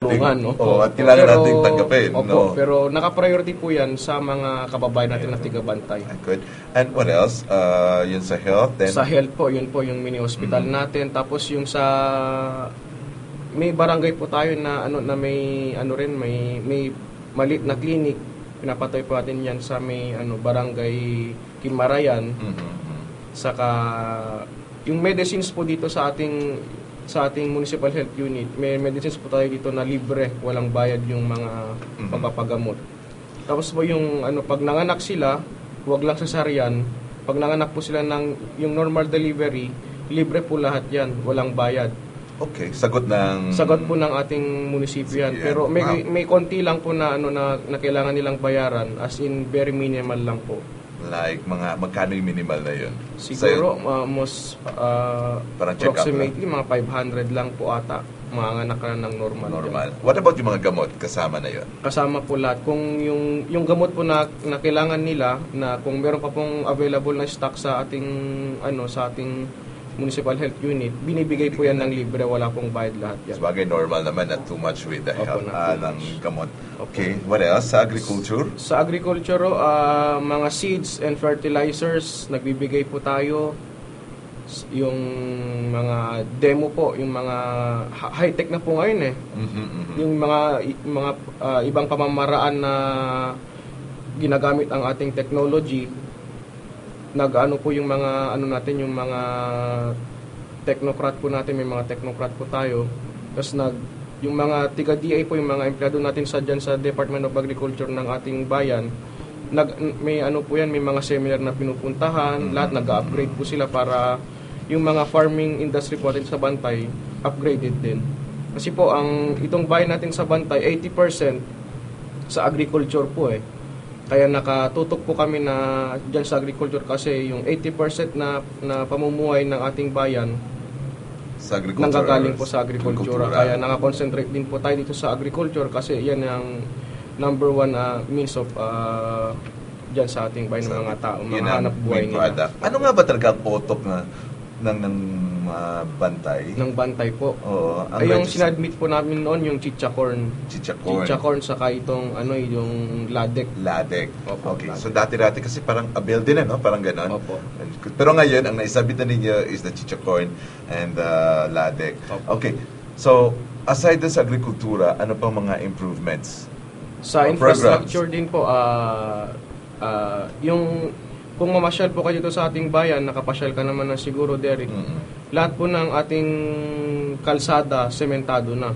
tulungan. At kailangan nating tanggapin. Opo, pero naka-priority po yan sa mga kababayan natin na tiga-bantay. Good. And what else? Yun sa health? Then... Sa health po, yun po yung mini-hospital natin. Tapos yung sa... May barangay po tayo na may maliit na clinic. Pinapatoy po natin yan sa may barangay Kimarayan. Saka yung medicines po dito sa ating municipal health unit, may medicines po tayo dito na libre, walang bayad yung mga pagpapagamot. Tapos po yung pag nanganak sila, huwag lang cesarean. Pag nanganak po sila ng yung normal delivery, libre po lahat 'yan, walang bayad. Okay, sagot po ng ating munisipyo yan. Pero may konti lang po na na kailangan nilang bayaran, as in very minimal lang po. Like, magkano yung minimal na yun? Siguro, approximately, mga 500 lang po ata. Mga anak na ng normal. What about yung mga gamot? Kasama na yun? Kasama po lahat. Kung yung gamot po na kailangan nila, na kung meron pa pong available na stock sa ating, sa ating municipal health unit, binibigay po yan ng libre, wala pong bayad lahat yan. Sabagay, normal naman, not too much with the help ng gamot. Okay, what else? Sa agriculture? Sa agriculture, mga seeds and fertilizers, nagbibigay po tayo. Yung mga demo po, yung mga high-tech na po ngayon Yung mga ibang pamamaraan na ginagamit ang ating technology, nag-ano po yung mga natin, yung mga technocrat po natin, may mga technocrat po tayo. Tapos yung mga tiga-DA po, yung mga empleyado natin sa Department of Agriculture ng ating bayan, may po yan, may mga seminar na pinupuntahan, lahat nag-upgrade po sila para yung mga farming industry po natin sa Bantay, upgraded din. Kasi po, itong bayan natin sa Bantay, 80% sa agriculture po Kaya nakatutok po kami na dyan sa agriculture kasi yung 80% na pamumuhay ng ating bayan nanggagaling po sa agriculture. Kaya nakakonsentrate din po tayo dito sa agriculture kasi yan ang number one means of dyan sa ating bayan ng mga tao, mga hanap buhay nila. Ano nga ba talaga ang utok ng Bantay? Ng Bantay po. Oo. Yung sinadmit po namin noon yung chicha corn. Chicha corn saka itong yung ladek. Opo, okay. So dati kasi parang abel din parang gano'n. Opo. Pero ngayon ang naisabit na ninyo is the chicha corn and ladek. Opo. Okay. So aside sa agrikultura, ano pang mga improvements? Sa infrastructure din po yung kung mamasyal po kayo dito sa ating bayan, nakapasyal ka naman na siguro, Derek. Lahat po ng ating kalsada, sementado na.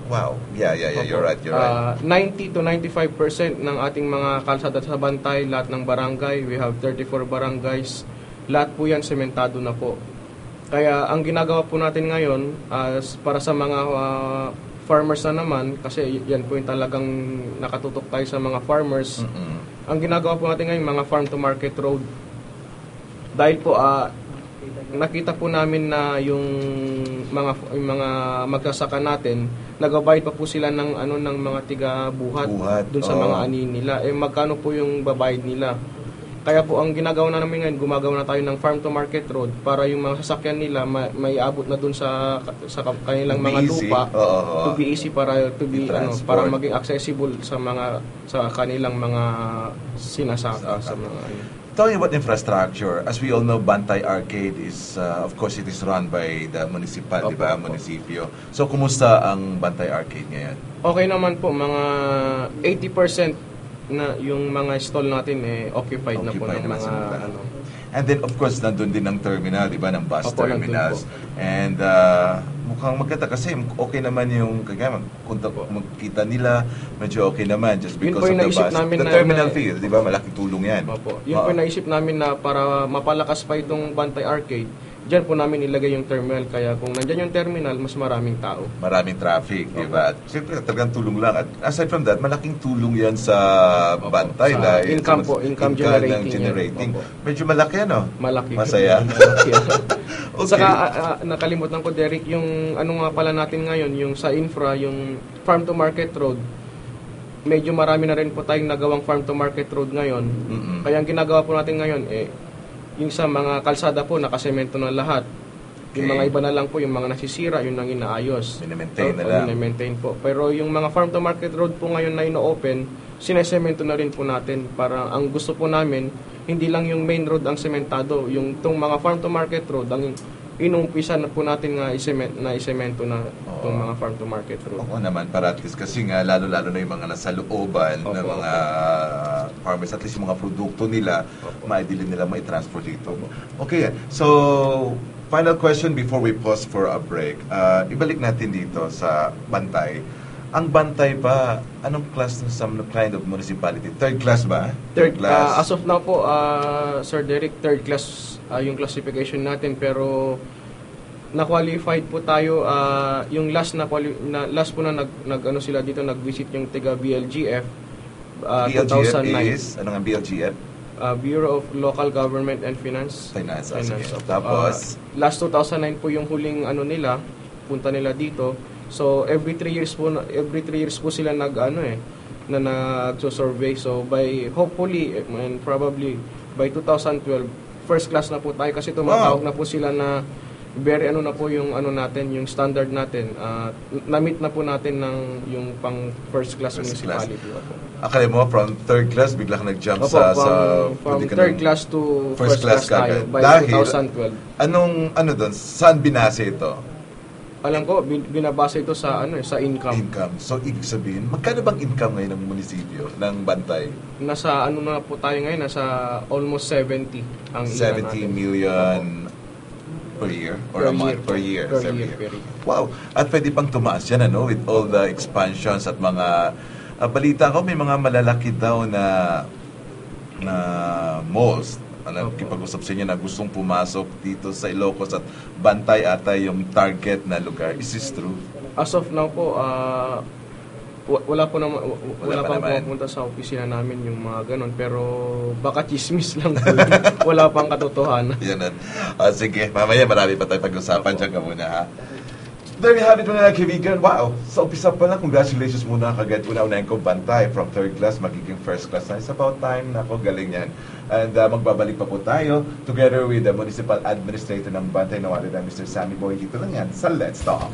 Wow. Yeah, you're right. 90 to 95% ng ating mga kalsada sa Bantay, lahat ng barangay, we have 34 barangays, lahat po yan sementado na po. Kaya ang ginagawa po natin ngayon, para sa mga farmers na naman, kasi yan po yung talagang nakatutok tayo sa mga farmers. Ang ginagawa po natin ngayon, mga farm to market road. Dahil po, nakita po namin na yung mga magsasaka natin, nagabayad pa po sila ng mga tiga-buhat dun sa mga ani nila. Magkano po yung babayad nila? Kaya po ang ginagawa na namin ngayon, gumagawa na tayo ng farm to market road para yung mga sasakyan nila may abot na dun sa kanilang mga lupa to be easy para maging accessible sa kanilang mga sinasaka sa mga Tell me about infrastructure. As we all know, Bantay Arcade is, of course, it is run by the municipal, di ba? Munisipyo. So, kumusta ang Bantay Arcade ngayon? Okay naman po, mga 80% na yung mga stall natin occupied na po ng mga And then of course nandun din ang terminal, di ba, ng bus terminals. And mukhang maganda kasi okay naman yung magkita nila, medyo okay naman just because of the bus. The terminal fee, di ba, malaking tulong yan. Opo. Yun po naisip namin na para mapalakas pa itong Bantay Arcade, diyan po namin ilagay yung terminal. Kaya kung nandyan yung terminal, mas maraming tao. Maraming traffic, di ba? At siyempre, talagang tulong lang. At aside from that, malaking tulong yan sa Bantay. Sa income generating. Medyo malaki, Malaki. Masaya. Malaki. Okay. Saka, nakalimutan ko, Derek, yung nga pala natin ngayon, yung sa infra, yung farm to market road, medyo marami na rin po tayong nagawang farm to market road ngayon. Kaya ang ginagawa po natin ngayon, yung sa mga kalsada po, nakasemento na lahat. Okay. Yung mga iba na lang po, yung mga nasisira, yun ang inaayos. Mini-maintain na lang. Mini-maintain po. Pero yung mga farm to market road po ngayon na ino-open, sinesemento na rin po natin. Para ang gusto po namin, hindi lang yung main road ang sementado. Yung itong mga farm to market road, ang inumpisa na po natin nga isemento na itong mga farm to market road. Oo naman, para at least kasi nga lalo-lalo na yung mga nasa looban ng mga farmers, at least yung mga produkto nila, maidili nila, mai-transport dito. Okay, so final question before we pause for a break. Ibalik natin dito sa Bantay. Ang Bantay ba, anong class ng some kind of municipality? Third class ba? Third class. As of now po, Sir Derek, third class yung classification natin, pero na-qualified po tayo. Yung last last po na nag-ano sila dito, nag-visit yung taga BLGF. BLGF 2009. is, ano nga BLGF? Bureau of Local Government and Finance. Finance. Opo. Tapos, last 2009 po yung huling ano nila, punta nila dito. So every 3 years po sila nagso-survey. So hopefully and probably by 2012 first class na po tayo, kasi tumatawag na po sila na very na po yung natin, yung standard natin. Na-meet na po natin ng yung pang first class municipality. Akala mo from third class bigla ka nag-jump from third class to first class tayo by dahil 2012. Anong doon? Saan binase ito? Alam ko, binabasa ito sa sa income. So, ibig sabihin, magkano bang income ngayon ng munisipyo, ng Bantay? Nasa na po tayo ngayon, nasa almost 70 ang 70 million per year? Or a month? Per year. Wow! At pwede pang tumaas yan, with all the expansions at mga balita ko, may mga malalaki daw na malls. Nakikipag-usap sa inyo na gustong pumasok dito sa Ilocos at Bantay ata yung target na lugar. Is this true? As of now po, wala pang pumunta sa opisina namin yung mga ganon, pero baka chismis lang po. Wala pang katotohanan. Yan. Sige, mamaya marami pa tayo pag-usapan. Diyan ka muna, ha? There you have it, mga kaibigan. Wow! Sa umpisa pa lang, congratulations muna kagad. Una-unahin ko, Bantay from third class, magiging first class na. It's about time na ako, galing yan. And magbabalik pa po tayo together with the Municipal Administrator ng Bantay, na Mr. Sammy Boy. Dito lang yan sa Let's Talk.